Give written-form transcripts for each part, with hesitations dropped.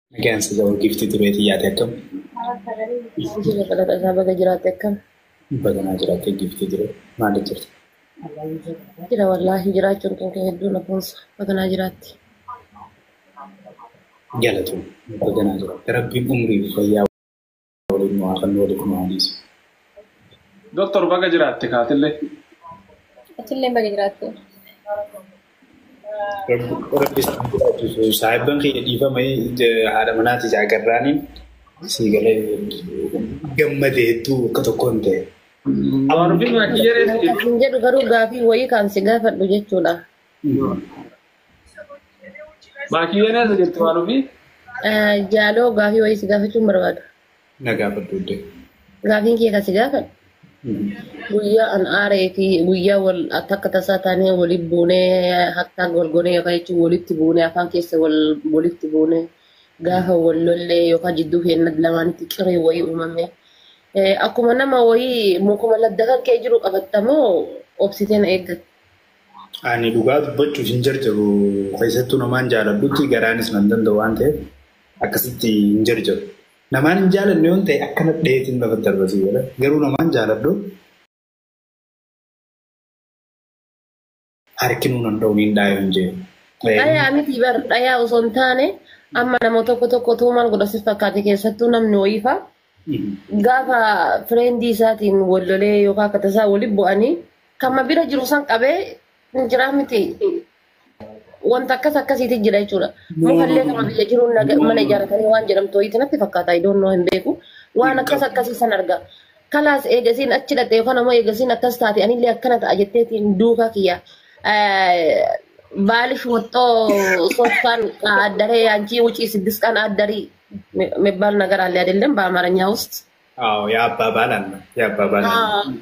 Nagaan si ga'u gifti tureetii yaate akkam? Jira galata isaa baga jiraatte akkam? Baganaa jiraatte gifti ture. Maaliif jirti? Jira wallaahi jiraachuun kan kee hedduu na boonsa. Baganaa jiraatti. Galatu baganaa jiraatte. Rabbiin umrii fi fayyaa waliin nu haa kennu waliif nu haa dhiisu. Doktor baga jiraatte kaatillee. Atillee baga jiraatte. Rabbi isaan jiraachisu. Saahibban kiyya dhiifama haadha manaati jaagarraaniin sii galee gammade hedduu akka tokko hin ta'e. Waan ofii maakii jedhee Hin jedhu garuu gaafii wayii kan si gaafadhu jechuudha. Maakii jedhee jirti waan ofii. Jaaloo gaafii wayii si gaafachuun barbaadu. Na gaafadhu iddoo. Gaafiin kee kan si gaafadhu. Guyyaa an aaree fi guyyaa wal akka tasaa taanee walitti buunee hakkaa wal goonee yookaan jechuun walitti buunee afaan keessa wal walitti buunee gaafa wal lollee yookaan jidduu keenya lamaanitti qiree wayii uumame. Akkuma nama wayii mukuma ladda kan kee jiru qabattamoo obsitee na eeggatta. Ani dhugaa dubbachuuf hin jarjaru keessattuu namaan jaaladhutti garaanis nan danda'u waan ta'eef akkasitti hin jarjaru. Namaan hin jaalanne yoon ta'e akkana dheetiin lafa darbasii godha. Garuu namaan jaaladhu harkinuu nan dha'u niin dhaayoo hin jee. Dhayaa miti bar dhayaa osoo hin taane amma nama tokko tokko tuu maal godha si fakkaate keessattuu namni wayii fa'a. Gaafa friendii isaatiin wal lolee yookaan akka tasaa walitti bu'anii kama bira jiru san qabee hin jiraa miti. Wanta akkas akkasiitti jira jechuudha. Mukallee kama biyya jiru mana ijaarratanii waan jedhamtu wayiitti natti fakkaata. I don't know hin beeku. Waan akkas akkasii san arga. Kalaas eegasiin achi dhaqxe yookaan ammoo eegasiin akkas taate anillee akkana ta'a jetteetiin duukaa kiyya. ባልሽ ወጥቶ ሶስት ቀን አደረ አንቺ ውጪ 6 ቀን አደሪ የሚባል ነገር አለ አይደለም? በአማርኛ ውስጥ። አዎ የአባባል አለ የአባባል አለ።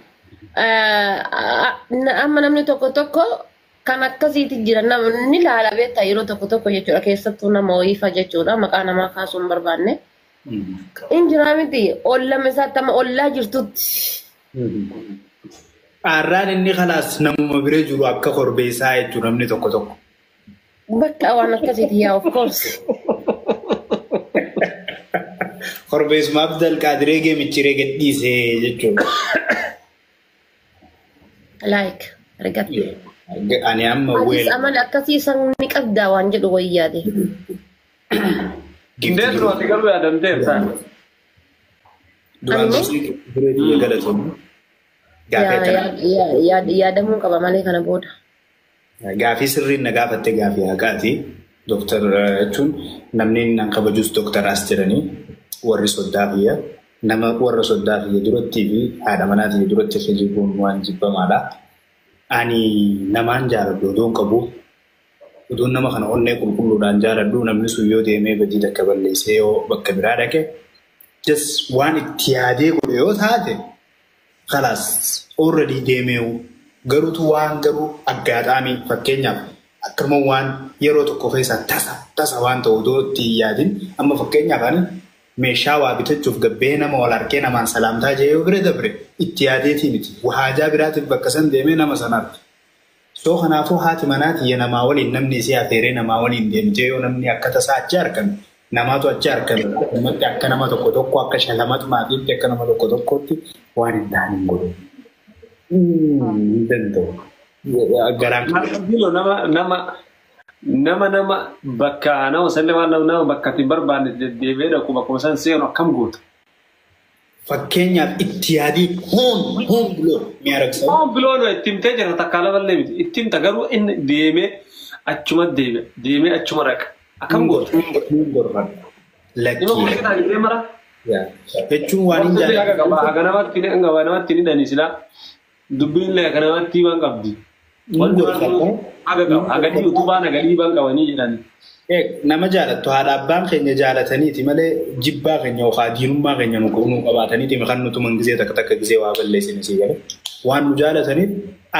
Amma namni tokko tokko kan akkasiiti jira namni laala beektaa yeroo tokko tokko jechuudha keessattuu nama wayiifa jechuudha maqaa namaa kaasuu hin barbaanne. Injiraa miti ollama isaatti amma ollaa jirtutti. Aarraan inni kalaas namuma bira jiru akka korbeessaa jechuudha namni tokko tokko. Bakka waan akkasiiti yaa of course. Korbeessuma Abdal Qaadiree geemichiree gadhiisee jechuudha. Like argatte. Ani amma Atis weel amala akkasii san ni qabdaa waan jedhu wayyaade. Indeet ati garuu yaadamteerta. Duraan Ani dursee biree biyya galatoomnu gaafii akkana Yaadamuu qaba malee kana booda. Gaafii sirriin na gaafatte gaafii haqaati. Dooktar jechuun namni nan kabajus dooktaraas jedhanii warri soddaa biyya nama warra soddaa biyya durattii fi haadha manaa biyya duratti kijibuun waan jibbamaadha. Ani namaan jaaladhu odoon qabu odoon nama kana onnee qulqulluudhaan jaaladhu namni sun yoo deemee badii takka balleessee yoo bakka biraa dhaqe just waan itti yaadee godhe yoo taate kalaas already deemeewu garuutu waan garuu aggaadhaami fakkeenyaaf akkuma waan yeroo tokko keessaa tasa tasa waan ta'u odoo itti hin yaadin amma fakkeenyaaf ani meeshaa waa bitachuuf gabbee nama wal harkee namaan salaamtaa jee yoo bira dabre itti yaadeetii miti haajaa biraatiif bakka san deemee nama sana arge. So kanaafuu haati manaa tiyya namaa waliin namni isii afeeree namaa waliin deemtee yoo namni akka tasaa achi argame namaatu achi argame ummatti akka nama tokko tokko akka shalamatu maatiitti akka nama tokko tokkotti waan hin taane hin godhu. Hin danda'u. Garaan Maal nama nama nama nama bakka nama sallee waan nama bakka ati barbaanne deddeebi'ee dhaqu bakkuma san seenu akkam goota? Fakkeenyaaf itti yaadii hoon hoon biloo mi'a raksamu. Hoon biloo no itti himtee jira takkaa lamallee miti. Itti himta garuu inni deemee achuma deebi'a. Deemee achuma raqa. Akkam goota? Hin gorfadha. Dhima Lakkii. gorsitaa jedhee mara. Jechuun waan hin Gorsa haga qaba. jaalladhu. Haga namatti haga namatti ni dhani silaa. Dubbiin illee haga namatti himan qabdi. Hin Wanti gorfadha. haga qaba. Haga utubaan haga dhiiban qabanii jedhani. Nama jaalattu haadha abbaan keenya jaalataniiti malee jibbaa keenya yookaan diinummaa keenya nu qabaataniiti kan nuti gisee takka takka gisee waa balleessine sii gale. Waan nu jaalataniif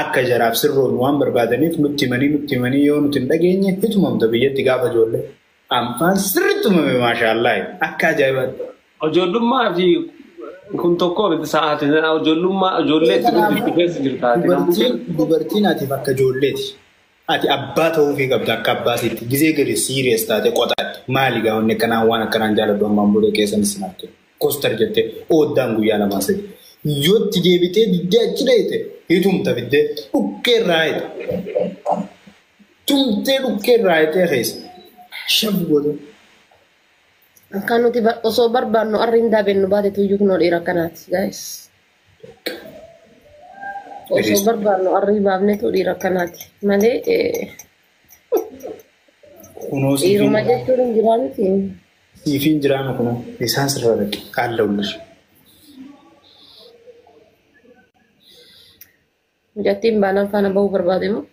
akka jaraaf sirroon waan barbaadaniif nutti himanii yoo nuti hin dhageenye hitumamta biyyatti gaafa ijoollee. Anfaan sirriitti tumame maashaallah akka ajaa'ibaatti. Ijoollummaa fi kun tokko miti sa'aatii sana ijoollummaa ijoollee itti guddistu keessa jirta. Dubartiin atiif akka ijoolleeti. Ati abbaa ta'uufii qabda akka abbaa sitti. Gizee gadi serious taate qoxaatti. Maali gaa wanni akkanaa waan akkanaan jaaladhu ammaan booda keessan isin hafte. Kostar jettee ooddaan guyyaa lamaa sadi. Yootti deebitee diddee achi dheete hiitumta fiddee dhukkee irraa hidha. Tumtee dhukkee irraa hidhee keessa. Shabu godhe. Kan nuti osoo barbaannu arri hin daabennu baate tuyyuu kunoo dhiira akkanaati guys. Osoo barbaannu arrii baafnetu dhiira akkanaati malee Kunoo dhiiruma jechuun hin jiraa miti. Siifiin jiraama kunoo isaan sirra dhaqe qaalla'ullee. Mucattiin baanaan faana bahuu barbaade moo?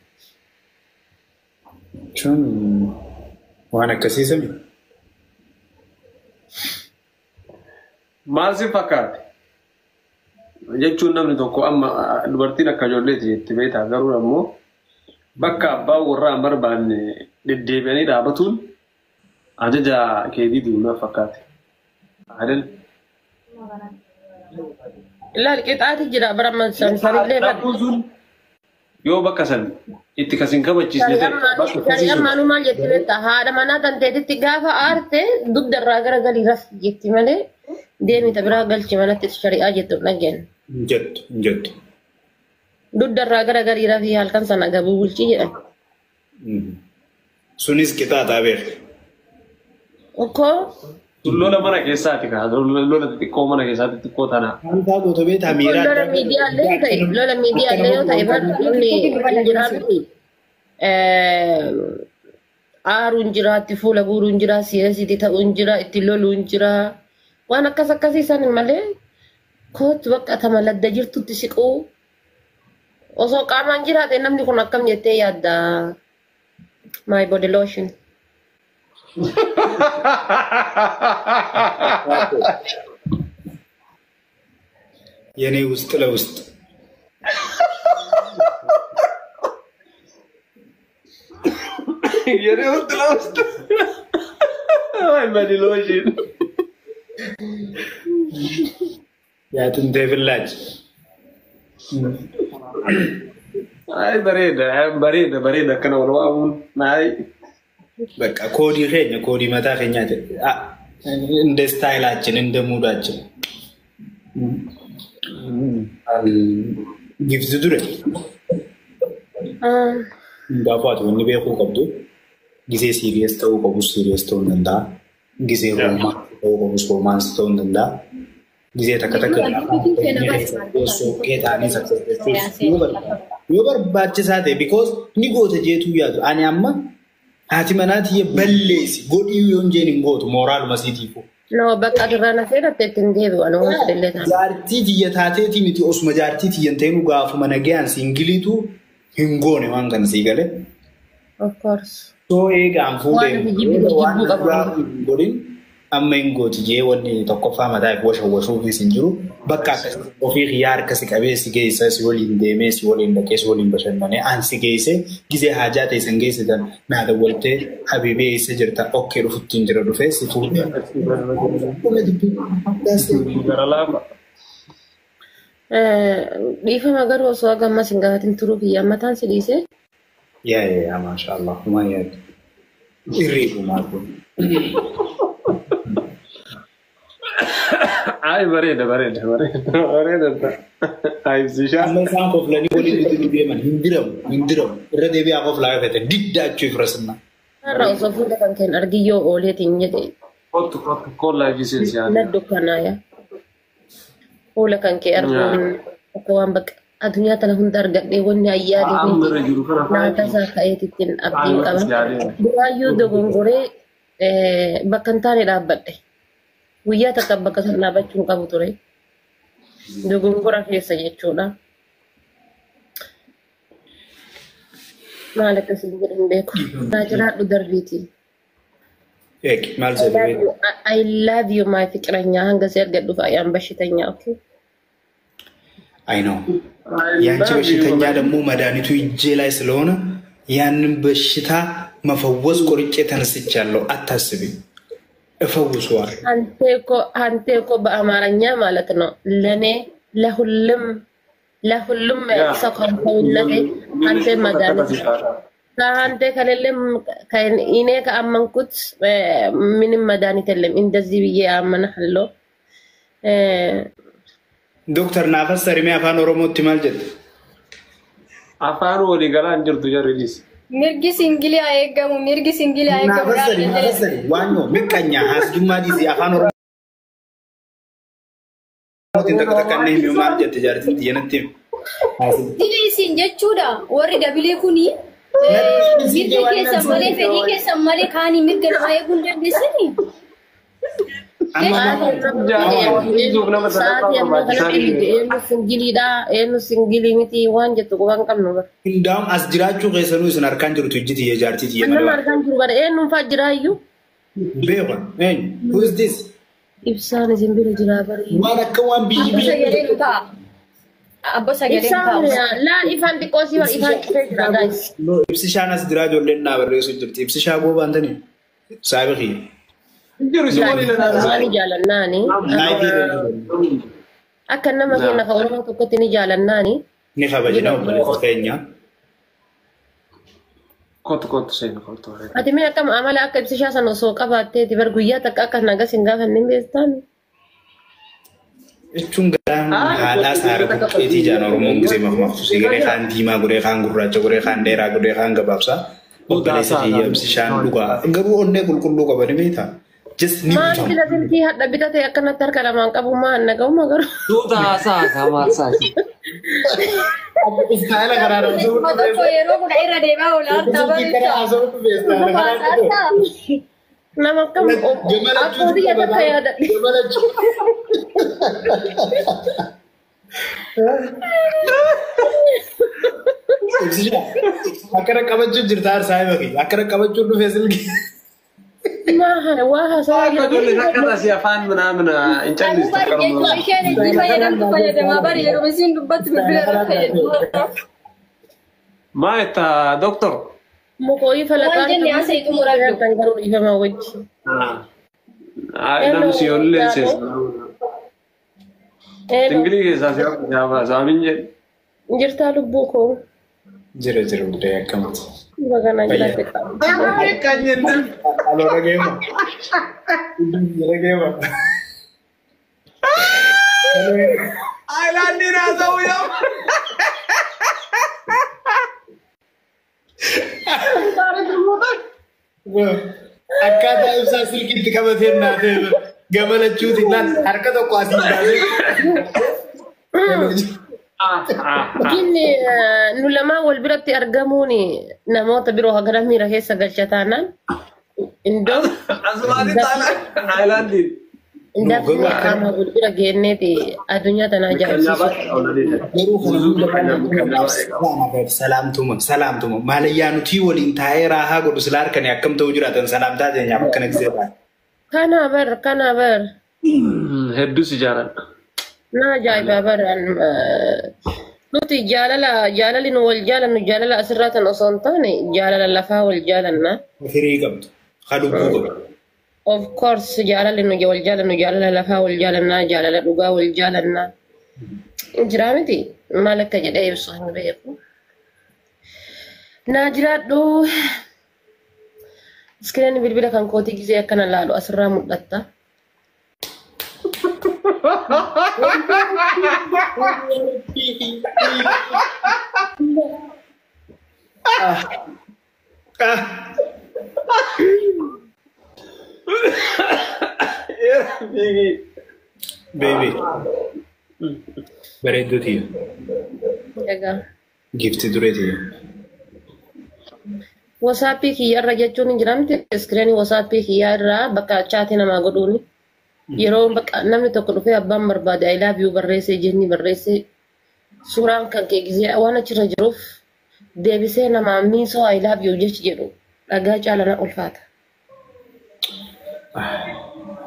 Jechuun waan akkasii sami. Maal si fakkaate? Jechuun namni tokko amma dubartiin akka ijoolleeti jetti beektaa garuu ammoo bakka abbaan warraa hin barbaanne deddeebi'anii dhaabatuun ajaja keetiitiin na fakkaate. Adel. Ilaali qixaati jira bara sanillee bara. Dhaabatuun sun yoo bakka san itti kasin kabachiisne ta'e bakka akkasii sun. Ammaanuu maal jetti beektaa haadha manaa tan teetitti gaafa aarte dugda irraa gara galii ras jetti malee deemita biraa galchi manatti shari'aa jettu dhageen. Hin jettu hin jettu. Dugda irraa gara galii rafii halkan sana gabuu bulchii jedhan. Sunis qixaaxaa beeku. Okkoo Sun lola mana keessaati kaa lola xixiqqoo mana keessaati xixiqqoo tana. Waan fa'aa goota beektaa miiraa lola miidiyaalee yoo ta'e lola miidiyaalee yoo ta'e bara lolli hin jiraatu. Aaruun jira, itti fuula guuruun jira, sireesitti ta'uun jira, itti loluun jira. Waan akkas akkasii san malee kootu bakka tama ladda jirtutti siquu osoo qaamaan jiraate namni kun akkam jettee yaadda. My body lotion. የኔ ውስጥ ለውስጥ የኔ ውስጥ ለውስጥ My body lotion. የአጥንቴ ፍላጭ Ay bareeda bareeda bareeda akkana wal waamuun ay በቃ ኮዲ ኬኛ ኮዲ መታ ኬኛ እንደ ስታይላችን እንደ ሙዳችን ጊፍት ዱረ Hundaafuu ati wanni beekuu qabdu gisee serious ta'uu qabus serious ta'uu hin danda'a. Gisee romance ta'uu qabus romance ta'uu hin danda'a. Gisee takka takka sokkee ta'anii success yoo barbaachisaa ta'e because ni goota jeetuu yaadu. Ani amma haati manaa tiyya balleessi godhii yoo hin jeen hin gootu mooraaluma siitiifu. No bakka irraa na seeratte ittiin deebi'u ani waan fedhellee ta'a. Jaartii tiyya taateetii miti osuma jaartii tiyya hin ta'inu gaafuma nagayaan siingiliitu hin goone waan kana sii galee. Of course. Soo eegaan fuudhee Waan ati jibbitu waan jibbuu qaba. duraa hin godhin amma hin gooti jee wanni tokkoffaa mataa if washawwashuufis hin jiru. Bakka akkasii ofii xiyyaa harka si qabee si geessa si waliin deemee si waliin dhaqee si waliin bashannanee an si geesse gisee haajaa ta'e san geessitan naa dawwaltee habiibee eessa jirta okkee dhufutti hin jira dhufee si fuudhee. Gara laafa. Dhiifama garuu osoo haga ammas hin gaafatin turuu kiyya mataan si dhiisee. Yaa yaa yaa maashaallah humaan yaadu. Irreebu maal kun. Ay bareeda bareeda bareeda bareeda. Ay ibsishaa. Amma isaan koflanii waliin nuti deeman hin diramu hin diramu irra deebi'aa koflaa feete didda achuu ifrasinna. Har'a osoo fuula kan keen argiyyoo ooleetiin jedhe Kottu kottu kollaa ibsisee si na yaadu. dukkanaaya. Fuula kan kee arguun akka waan bakka addunyaa tana hunda argadhee wanni ayyaade Amma hundi irra jiru kana naa tasaa ka'eetittiin abdiin qaba. si yaadee. Duraayyuu dogongoree bakka hin taane dhaabbadhe. Guyyaa takka bakka sana dhaabbachuu hin qabu ture. Dogongora keessa jechuudha. Maal akkasii jedhu hin beeku. Naa jiraadhu darbiiti. Eegi maal jedhu beeku. I love you my ፍቅረኛ hanga si argadhuuf ayaan በሽተኛ okay. አይ ነው ያንቺ በሽተኛ ደግሞ መድኃኒቱ እጄ ላይ ስለሆነ ያንን በሽታ መፈወስ ቆርጬ ተነስቻለሁ። አታስቢ፣ እፈውሰዋለሁ። አንተ እኮ በአማርኛ ማለት ነው ለኔ ለሁሉም ለሁሉም ሰው ከሰውነቴ አንተ መድኃኒት ከአንተ ከሌለም እኔ ከአመንኩት ምንም መድኃኒት የለም። እንደዚህ ብዬ አመናለሁ። Dooktar naafas sarimee afaan Oromootti maal jette? Afaan walii galaa hin jirtu jarri. Mirgi singilii haa eegamu, mirgi singilii haa eegamu. Naafas sari naafas sari waan yoo miqqanyaa haasdummaa dhiisii afaan Oromootiin takka takka inni himi maal jette jaartiin xiyyanatti himi. Dili isin jechuudha warri dabilii kuni mirga keessan malee fedhii keessan malee kaanii mirga namaa eeguu hin dandeessanii. Eenyu singiliidha eenyu singilii miti waan jettu quban qabnu bara. Hundaa'uun as jiraachuu keessanuu isin harkaan jirtu hojii tiyya jaartii tiyya Nama malee. harkaan jiru bara eenyuun fa'aa jiraayyuu. Beekan eenyu who is this? Ibsaan isin bira jiraa bari. Waan akka waan biyyi Abbo biyyi. sagalee nu ta'a. Abbo sagalee nu Ibsaan ta'a. laa ifaan xiqqoo si bar ifaan cufee jira guys. Ibsishaan as jiraa ijoolleen naa barreessu jirti. Ibsishaa goobaan tani saabi kiyya. Jiru si waliin Waan jaalannaani. Akka nama keenya ka Oromoo tokkotti ni jaalannaani. Ni kabajna obboleessa keenya. Kottu kottu seeni kottu. Ati mee akkam amala akka ibsishaa sana osoo qabaatteeti bar guyyaa takka akka nagas hin gaafanne hin beektaan. Jechuun garaan haadhaa saara buqqeetii jaan Oromoon gisee makmaaktu si garee kaan diimaa godhee kaan gurraacha godhee kaan dheeraa godhee kaan gabaabsaa. Obboleessa kiyya ibsishaan dhugaa. Garuu onnee qulqulluu qaba ni beektaa? Just ni Maal bitamu. sila silkii hadha bitate akkanatti harka lamaan qabu maa naga'uma garuu. Tuuta haasaa haasaa maal saati? Istaayila karaa Nama tokko yeroo kudha irra deemaa oola harta bareeda. Nama akkam akkoo biyya takka yaadadhe. Akkana qabachuu jirta aarsaa hima akkana qabachuun dhufee silkii. Maa waa haasawaa Akka ijoolleen akka taasii afaan ምናምን hin Anuu callistu bari jechuun isheen itti fayyadamtu fayyadamaa bari yeroo isiin dubbattu bilbila irra fayyadamtu. Maa itta doktor? Mukoyii falaqaan Waan jenne haasa'e xumuradhu. kan garuu dhiifama wajji. Namni si ollee seessa. Singilii keessaa si hafa saamin jedhe. Jirtaa lubbuu koo. Jira jira guddaa akkamati. Baganaa jiraate qaba. Aloo dhageema. Dhageema. Ayilaandiin haasa'u yaa. Akkaataa ibsaa silkiitti qabatee naatee gamalachuuti laal harka tokko asii baasee. Ginni nu lamaan wal biratti argamuun namoota biroo hagana miira keessa galcha taanaan indoo Asumaatti taana ayilaandiin. indaafni qaama wal bira geenneeti addunyaa tana ajaa'ibsiisu. Garuu kana hunda salaamtuma salaamtuma maalayyaa nuti waliin taa'ee raahaa godhu sila harkanii akkam ta'uu jiraatan salaamtaa jeenyaaf akkana gisee taa'e. Kana bar kana bar Hedduu si jaaladha. na ajaa'iba bar nuti jaalala jaalalli nu wal jaalannu jaalala asirraa tan osoo hin taane jaalala lafaa wal jaalanna. Firii qabdu. Kalubbuu qabdu. Of course jaalalli nu wal jaalannu jaalala lafaa wal jaalannaa jaalala dhugaa wal jaalannaa. Jiraa miti maal akka jedhee ibsu hin beeku. Naa jiraadhu. Iskiriin bilbila kan kootii gisee akkana laalu asirraa mul'atta. Baby. Bareedduu tiyya. Egaa Gifti duree tiyya. wasaappii kiyya irra jechuun hin jiramti iskiriinii wasaappii kiyyaa irraa bakka chaatii namaa godhuuni. Yeroo bakka namni tokko dhufee abbaan barbaade I love you barreessee jenni barreessee suuraan kan kee gisee waan achirra jiruuf deebisee namaa miisoo I love you jechi jedhu dhagaa caalana ulfaata.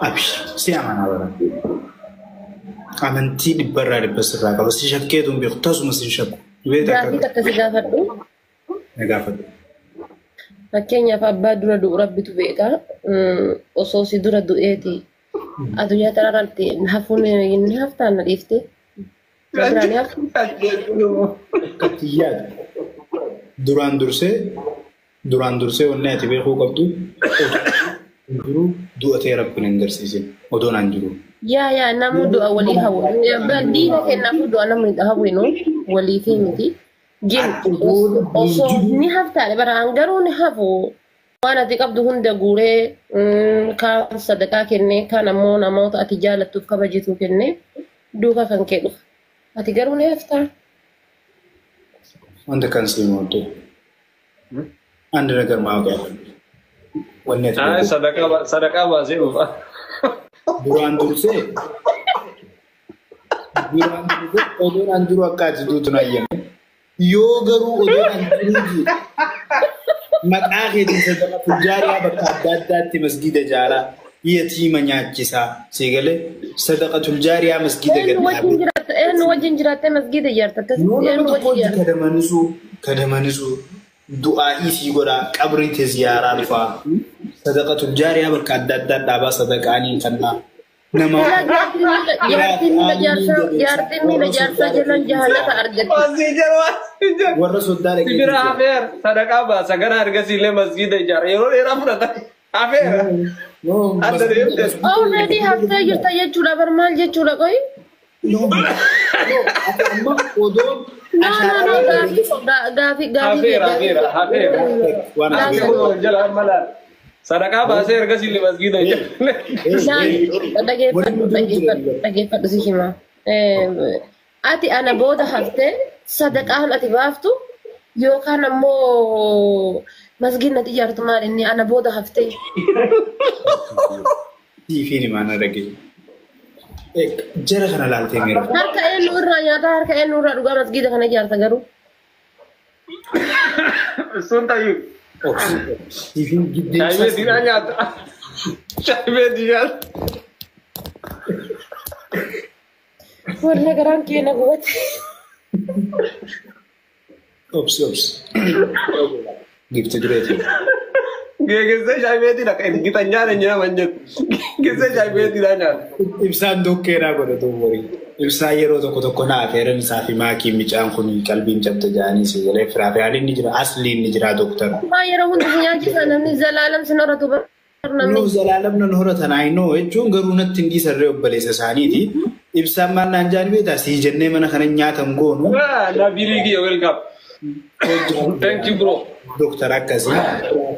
Abshir si amanaa bara. Amantii dhibbarraa dhibba sirraa qaba. Si shakkeetu hin beeku tasuma si hin shakku. Beektaa Gaafii akka takka si gaafadhu. na gaafadhu. Fakkeenyaaf abbaa dura du'u rabbitu beeka. Osoo si dura du'eeti. Addunyaa tanarratti hafuun ni haftaan na dhiifte. Na biraa ni haftu. Akkatti yaadu. Duraan dursee Duraan dursee wanni ati beekuu qabdu jiru du'a ta'e rabbiin hin agarsiisin odoon an jiru. Yaa yaa namuu du'a walii hawu. Diina kennaafuu du'a namni hawwinu walii fi miti. Jin osoo ni haftaadha bara garuu ni hafu. Waan ati qabdu hunda guuree kaan sadaqaa kennee kaan ammoo namoota ati jaalattuuf kabajituu kennee duuka kan kee dhufa. Ati garuu ni haftaa. Wanta kan siin mooddee. አንድ ነገር ማወቅ ያለብህ አይ ሰደቃ ባሴ duraan dursee odoon an jiru akka ati duutu na ayyame yoo garuu odoon an jiru maqaa keetiin sadaqa tujjaariyaa bakka adda addaatti masgiida ijaaraa yatiima nyaachisaa si galee sadaqa tuljaariyaa masgiida gadi Eenyu wajjin jiraattee masgiida ijaarta akkasii. Kadamanisuu du'aa'ii sii godhaa qabrii tee ziyaaraa dhufaa sadaqatul jaariyaa bakka adda addaa dhaabaa sadaqaanii kannaa nama Jaartiin miila jaarsaa jalaan jahannata argatti. Warra soddaa dhaqee. Bira hafeera sadaqaa baasa gara argasiillee masgiida ijaara yeroo dheeraa fudhata hafeera. Already haftee jirta jechuudha bar maal jechuudha qoyi? No, amma odoon No, no, no, gaafi gaafi. Hafeera, hafeera, hafeera. Sadaqaa baasee ergasiillee masgiida ijaara. Dhageeffadhu, dhageeffadhu si hima. Ati ana booda haftee sadaqaan ati baaftu yookaan ammoo masgiidni ati ijaartu maal inni ana booda haftee. Siifiin himaa na dhagee. Jara kana laaltee miira. Harka eenyu irraa nyaata harka eenyu irraa dhugaa masgiida kana ijaarta garuu. Sun tayyuu. Siifiin giddeen. Shaayibee diinaa nyaata. Shaayibee diinaa. Warra garaan keenya gubate. Obsi obsi. Gifti dureeti. Geegessee shaayibee diinaa kan gita nyaata nyaama jedhu. Geegessee shaayibee diinaa nyaata. Ibsaan dukkeedhaa godhatu horii. Ibsaan yeroo tokko tokko naa affeeran isaa fi maakii micaan kun qalbiin cabte jedhanii si galee firaa fi haalli inni jira asli inni jira dooktar. Maa yeroo hundi si nyaachisa namni zalaalam sin horatu namni. No zalaalam nan horatan I know jechuun garuu natti hin dhiisarree obboleessa isaaniiti. Ibsaan maal naan jaan beektaa sii jennee mana kana nyaatan goonu. Nabirii kiyya welcome. Thank you bro. Dooktar akkasii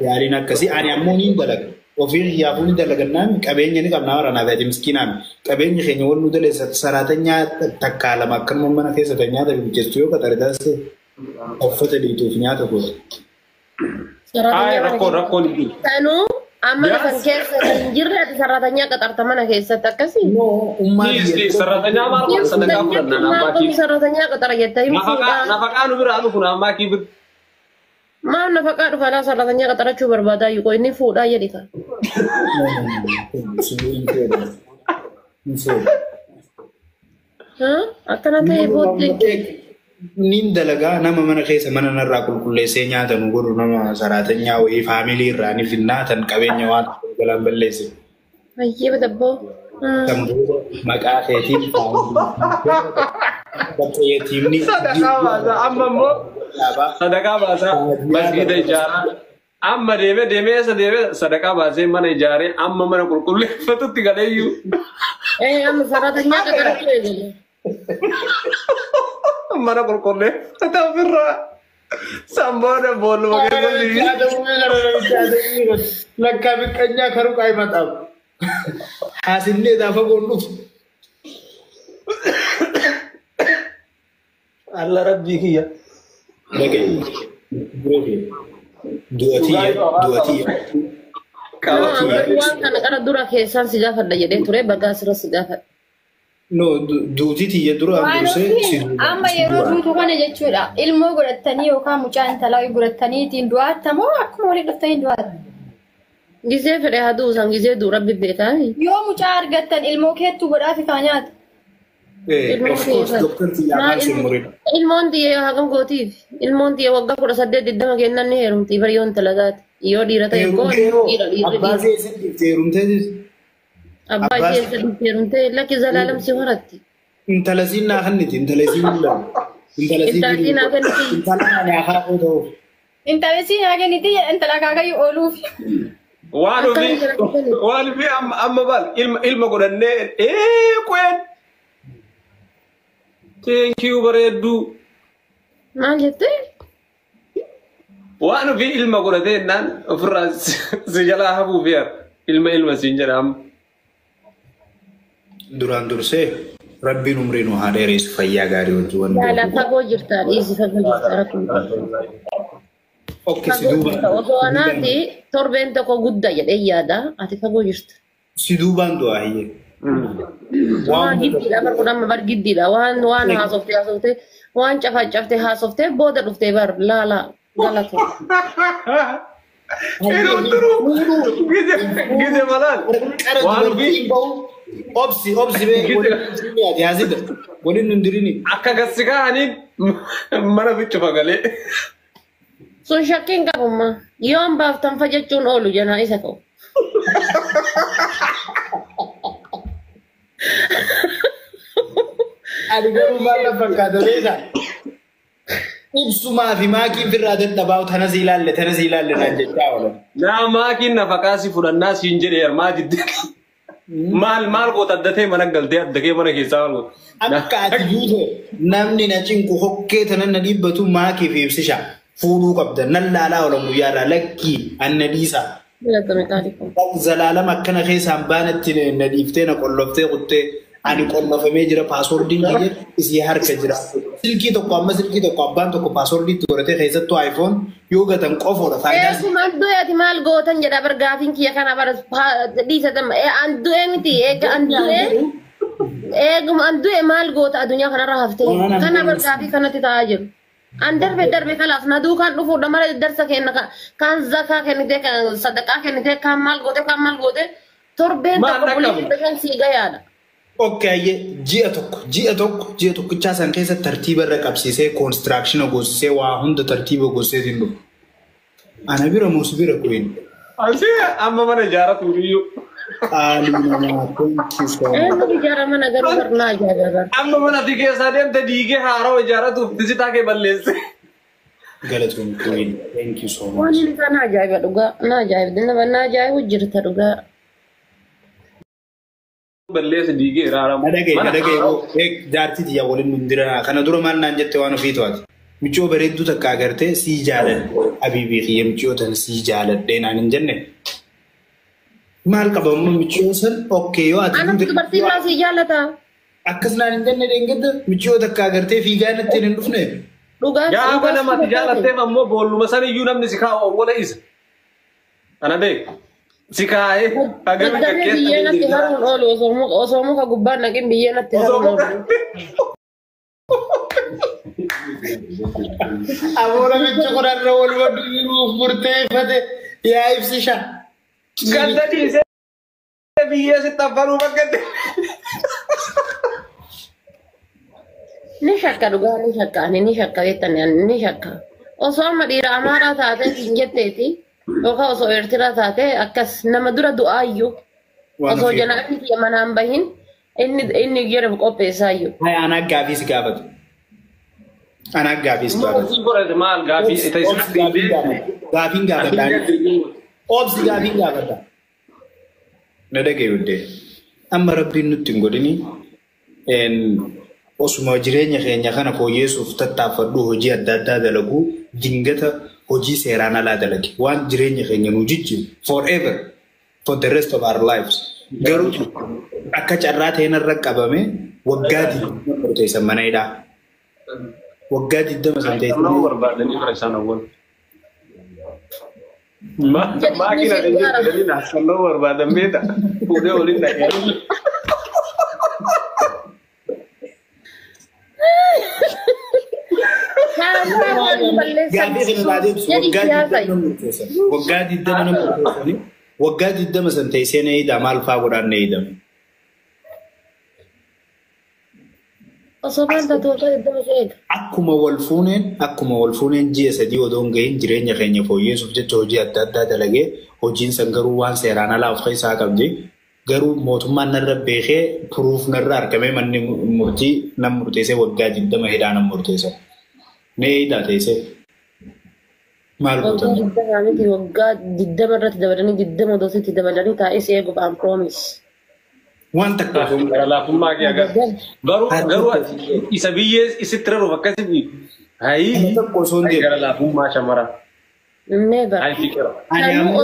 yaaliin akkasii ani ammoo niin dalaga. Ofii kiyyaafuu ni dalagannaan qabeenya ni qabnaa warra naaf miskiinaan qabeenya keenya wal nu daleessa saraatanyaa takkaa lama akkanuma mana keessa ta'e nyaata bilcheessu yoo qaxare taasise uffata dhiituuf nyaata goota. Rakkoon rakkoon hin jiru. Sanuu amma kan keessa hin jirre ati saraatanyaa qaxarta mana keessatti akkasii. Saraatanyaa maal godha sadaqaa fudhanna ammaa kii. Saraatanyaa qaxara jettee hin fuudhaa. Nafaqaa nu biraa dhufu ammaa kii bira. Maal nafaqaa dhufa laa saraatanyaa qaxarachuu barbaadaa yuqoo inni fuudhaa jedhi ka. Akkana ta'e booddee. Niin dalagaa nama mana keessa mana narraa qulqulleessee nyaata nu godhu nama saraatanyaa wayii faamilii irraa ni finnaa tan qabeenya waan galaan balleesse. Baay'ee badabboo. Maqaa keetiin bakka yatiimni. Sadaqaa baasaa amma immoo sadaqaa baasaa masgiida ijaaraa amma deemee deemee eessa deemee sadaqaa baasee mana ijaaree amma mana qulqulleeffatutti galeeyyuu. Amma saraatanyaa qaxarachuu eegale. Mana qulqulleeffata ofirraa samboona boolluma keessatti. Lakkaa biqqanyaa karuu qaayimataaf. Haasillee gaafa goon dhufu. Alla rabbii kiyya. Du'atiyya du'atiyya. Waan kana qara dura keessaan si gaafadha jedhee ture bagaa asirra si gaafadha. No duuti tiyya dura dursee. Amma yeroo duutu kana jechuudha ilmoo godhattanii yookaan mucaa intalaa godhattanii ittiin du'aattamoo akkuma walii dhuftanii du'aattu. Gisee fedhe haa du'u san gisee du'u rabbi beekaa. Yoo mucaa argattan ilmoo keettu godhaafi kaa nyaata. Ilmoon tiyya hagam gootiif ilmoon tiyya waggaa 18 20 kennan ni heerumti bari yoo intala taate yoo dhiira ta'e koo dhiira dhiira. Abbaa ishee heerumtee Abbaa ishee heerumtee lakki zalaalam si horatti. Intala siin naa kenniti intala siin lama. Intala siin naa kenniti. Intala ani akaakuu ta'uuf. Intala si nyaagenitti intala akaakayyuu ooluuf. Waan ofii amma baal ilma godhannee qeen. Thank you bareedduu. Maal jettee? Waan ofii ilma godhatee jennaan ofirraa si jalaa hafuuf yaada. Ilma siin jedha amma. Duraan dursee Rabbiin umrii nu haa dheeressu fayyaa gaarii wajjin waan Yaala fagoo jirta dhiisi fagoo jirta rakkoon. Okke si duuba. Osoo anaati torbeen tokko guddaa jedhee yaada ati fagoo jirta. Si duubaan du'aa hiyyee. Waan giddiidha bar kun amma bar giddiidha waan haasoftee haasoftee waan cafacaftee haasoftee booda dhuftee bar laala galatu. Gise malaan. Waan ofii. Obsi bee yaasida waliin nun dirini. Akka gassi kaa'aniin mana fichu fagalee. Sun shakkiin qabumma yoon baaftan fajachuun oolu jenaa isa ka'u. Ani garuu maal na fakkaata beekaa? Ibsumaa fi maakiin firraa dadhabaa tanas ilaalle naan jechaa oolan. Naa maakiin nafaqaa si fudhannaa siin jedhee maa jiddee. Maal goota addatee mana galtee addakee mana keessaa maal goota? Akka ati juute namni na cinqu hokkee tanan na dhiibbatu maakii fi ibsisha fuudhuu qabda nan laalaa oolan guyyaarraa lakkii anna dhiisa. Zalaalama akkana keessaan baanatti na dhiiftee na qolloftee kuttee ani qollofamee jira paaswordiin kiyya isii harka jira. Silkii tokko amma silkii tokko abbaan tokko paaswordii itti godhatee keessattuu iPhone yoo gatan qofoodha faayidaa. Eeguma du'e ati maal gootan jedha bar gaafiin kiyya kana bara dhiisatan an du'e miti eega an du'e eeguma an du'e maal goota addunyaa kanarra haftee kana bar gaafii kanatti ta'aa jiru. An darbe kalaas na duukaan dhufuudha mara darsa kenna kan zakaa kennitee kan sadaqaa kennitee kan maal goote torbeen tokko bulii bishaan sii gayaadha. Okkee ji'a tokkichaa san keessa tartiiba irra qabsiisee koonistiraakshina goosisee waa hunda tartiiba goosiseetiin dhufu. Ana bira muus bira kuin. Asii amma mana ijaaratu iyyuu. Qaalii namaa thank you so much. Eenyu ijaara mana garuu barnaa ajaa'iba. Amma mana ati keessaa deemte diigee haarawa ijaaratuuf tisitaa kee balleesse. Galatoon kuin thank you so much. Waan inni isaa na ajaa'iba dhugaa na ajaa'iba na ajaa'ibu jirta dhugaa. Balleessa diigee raaramu. Nadhagee jaartii tiyya waliin nun dira kana dura maal naan jette waan ofii to'ate. Miccoo bareedduu takka agartee sii jaaladhe abiibii kiyya miccoo tan sii jaaladhee naan hin jenne. Maal qaba ammoo miccoo san okkee yoo ati. Anatu dubartii biraa sii jaallata. Akkas naan hin jenne dheengadda miccoo takka agartee fiigaa natti hin dhufne. Dhugaa. Gaafa nama ati jaallatteef ammoo boolluma san iyyuu namni si kaa'u awwala isa. Kana beeku. Si kaa'ee hagami Daddafee biyyee natti haruun oolu osoo muka gubbaan naqin biyyee natti haruun oolu. Aboora michi kunarra wal waduuf murteeffate yaa ibsisha. Ganda dhiisee biyyee sitti affanuu bakka Ni shakka dhugaa ni shakka ani ni shakka beektan ni shakka. Osoo amma dhiira amaaraa taatee hin jetteeti. Yookaan osoo Eertiraa taate akkas nama dura du'aayyuu osoo janaafni kiyya manaan bahin inni jedhamu qopheessaayyuu. Anaa gaafii si gaafatu. Anaa gaafii si gaafatu. Maal gaafii? Gaafiin gaafadha. Obsi gaafiin gaafadha. Na dhagaye hundee. Amma rabbiin nutti hin godhini osuma jireenya keenya kana fooyyessuuf tattaaffadhu hojii adda addaa dalaguu dingata hojii seeraan alaa dalage waan jireenya keenya nu jijjiiru forever for the rest of our lives. Garuu akka carraa ta'een irra qabame waggaa 20 murteessan mana hidhaa. Waggaa 20 san ta'e. Nama barbaadanii bara isaan awwaal. Maakina jedhanii naasannoo barbaadan beekta. Fuudhee waliin dhaqee. Waggaa 20 nama murteessanii waggaa 20 san teessee na hidhaa maal fa'aa godhaan na hidhame. Osoo maal taatu waggaa 20 eega. Akkuma wal fuuneen ji'a 3 odoo hin gahin jireenya keenya fooyyessuuf jecha hojii adda addaa dalagee hojiin san garuu waan seeraan alaa of keessaa qabdi. Garuu mootummaan narra beekee puruuf narra argamee manni murtii nan murteessee waggaa 20 hidhaa nan murteessa. Mee hidhaa teessee. Maal Waggaa gootan? 20 miti waggaa 20 irratti dabalanii 20 dositti dabalanii taa'ee si eeguuf aan promise. Waan takka osoo hin Gara laafummaa kee agarra. Garuu ati isa biyyee isitti raruuf akkasii hayi Nama tokko osoo hin deemu. gara laafummaa shamaraa. Never. Hayi fiqira. Ani Kanuu ammoo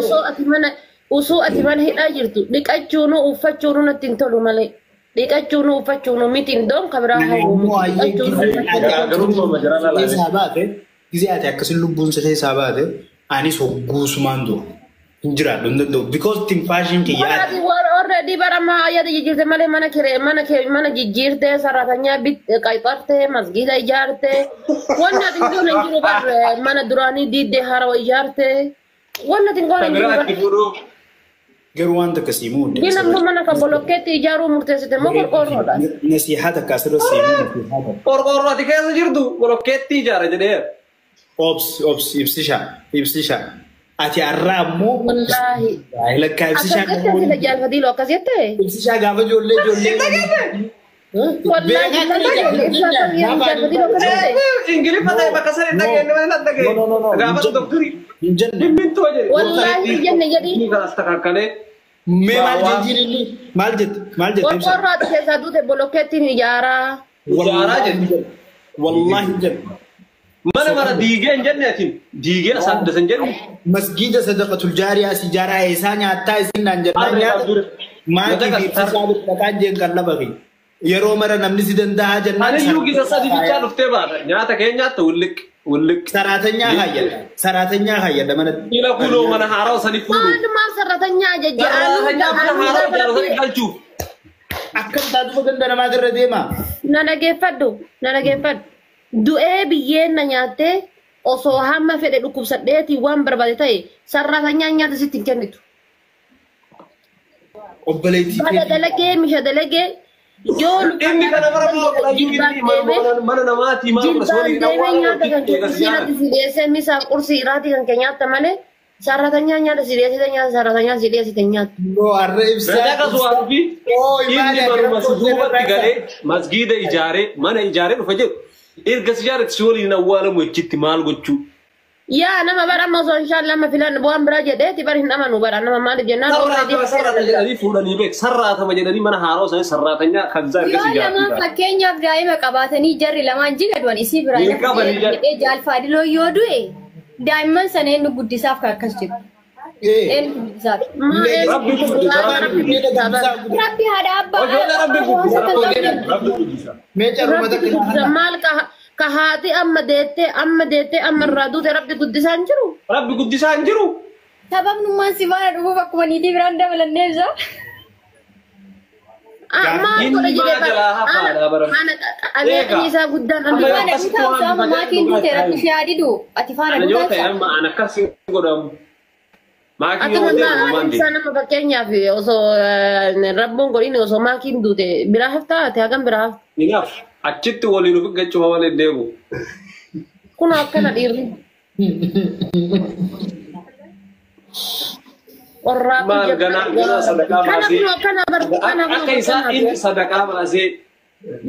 osoo ati mana hidhaa jirtu dhiqachuunu uffachuunu natti hin tolu malee. Dhiqachuunu uffachuunu miti hin doon kan biraa ani hawwu ammoo miti. hayyee Dhiqachuunu gisee ati uffachuunu. Garummaa majaraa laalaa. keessaa baate gisee ati akkasin lubbuun si keessaa baate anis hogguusumaan du'a. Hin jiraadhu hin danda'u. Because tinfaashiin kiyya ati. Already bara ammaa ayyaada jijjiirte malee mana kiree mana kee mana jijjiirte sararatanyaa bit qayxarte masgiida ijaarte wanni ati hin goone hin jiru bar mana duraanii diiddee harawa ijaarte wanni ati hin goone hin jiru Biraa bar. itti fuudhuuf. Garuu waan takka sii muudde. Gin ammoo mana kan bolokkeetti ijaaruu murteessite moo qorqoorroodha? Nasihaa takka asirra sii nasihaa takka. Qorqoorroo ati keessa jirtu bolokkeetti ijaara jedhee. Obsi obsi ibsishaa ibsishaa. Ati har'a ammoo Wallaahi. lakkaa ibsishaa Akkam jettee sila jaalfatiiloo akkas jettee? ibsishaa gaafa ijoollee ijoollee. Wallaahi ibsaa kam jaalfatiiloo akkas jettee? Ingiliffa ta'e bakka sana hin dhageenye malee hin dhageenye. No, no, no, no. Gaafa doktorii. Hin jenne. Dhimmintoo jedhe. Wallaahi hin jenne jedhi. Inni kanas takakkalee. Mee maal jettiin inni? Maal jette? Maal jette ibsaa? Qorqoorroo ati keessaa duute bolokkeettiin ijaaraa. Ijaaraa jette. Wallaahi hin jenne. Mana mara diigee hin jenne atiin. Diigee asaan dasan jenne. Masgiida sadaqatul jaariyaa si ijaaraa eessaa nyaattaa isin naan jennaan Harree nyaata. Maatii fi ibsisaa dhaqaan jeen kan lafa fi yeroo mara namni si danda'a jennaan. Aniyyuu gisa sadi bichaa dhuftee baata. Nyaata keenyaatti wulliq wulliq. Saraatanyaa kaayyadha. Saraatanyaa kaayyadha manatti. Ila kunoo mana haaraa sani fuudhu. Maalumaaf sararatanyaa jajja'anii Sararatanyaa mana haaraa ijaaru sani galchuuf. Akkam taatu ganda namaatirra deema. Na dhageeffadhu, na dhageeffadhu. Du'ee biyyeen na nyaattee osoo hamma fedhe dhukkubsadheetii waan barbaade ta'e sararatanyaa nyaata sitti hin kennitu. Obboleettii Bada dalagee misha dalagee yoo Inni kana bara moo jilbaan deemee mana namaatii maal jilbaan deemee nyaata kan kee kusiinatti si dhiyeessee misaaf qursii irraatii kan kee nyaatta malee sararatanyaa nyaata si dhiyeessite nyaata sararatanyaa si dhiyeessite nyaata. No har'a ibsaa. Rajaqa suwaa fi Oo, inni manuma si duubatti galee masgiida ijaaree mana ijaaree dhufa jedhu erga si ijaaretti si waliin awwaalamu achitti maal gochuu? Yaa nama bara amma osoo inshaan lama filan bu'aan biraa jedheeti bara hin amanu bara nama maaliif jennaan Sarraatama sarraata jedhanii fuudhanii beek sarraatama jedhanii mana haaraa sanii sarraatanyaa kan isaa erga si Yoo lamaan ijaartu. fakkeenyaaf daa'ima qabaatanii jarri lamaan jiga du'an isii biraa Hin qabanii jarri. jedhee jaalfaadiloo yoo du'e daa'imman sana eenyu guddisaaf kan akkas jedhu. Eenyu guddisaaf. Rabbi guddisa, rabbi guddisa. Rabbi haadha abbaa Ijoollee rabbi guddisa, rabbi guddisa. Mee carruma Rabbi takka guddisa maal ka haati amma deettee amma deettee amma irraa duute rabbi guddisaa hin jiru. Rabbi guddisaa hin jiru. Sababnummaan si faana dhufuuf akkuma niitii biraan dabalannee jira. Maal Inni godha jedhee maa jalaa hafaadha bara. ana ameeqni isaa guddaan Amma Ati amma faana akkasitti duutaa waan osoo amma maatiin duute rabbi ishee haa didu. Ati faana Ana yoo duutaa ta'e ibsa. amma ana akkasii godhamu. Maatiin Ati yoo ta'e maal uumaan ibsaa nama fakkeenyaaf osoo rabboon godhin osoo maakiin duute biraa haftaa ati hagam biraa hafta. Inaaf achitti waliin of eeggachuu malee deemu. Kun akkana dhiirri. Qorraa Maal ganaa ganaa sadaqaa Kana baasee kun akkana barbu kana kun akka isaa akkana. inni sadaqaa baasee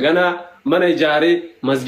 ganaa mana ijaaree masgiida.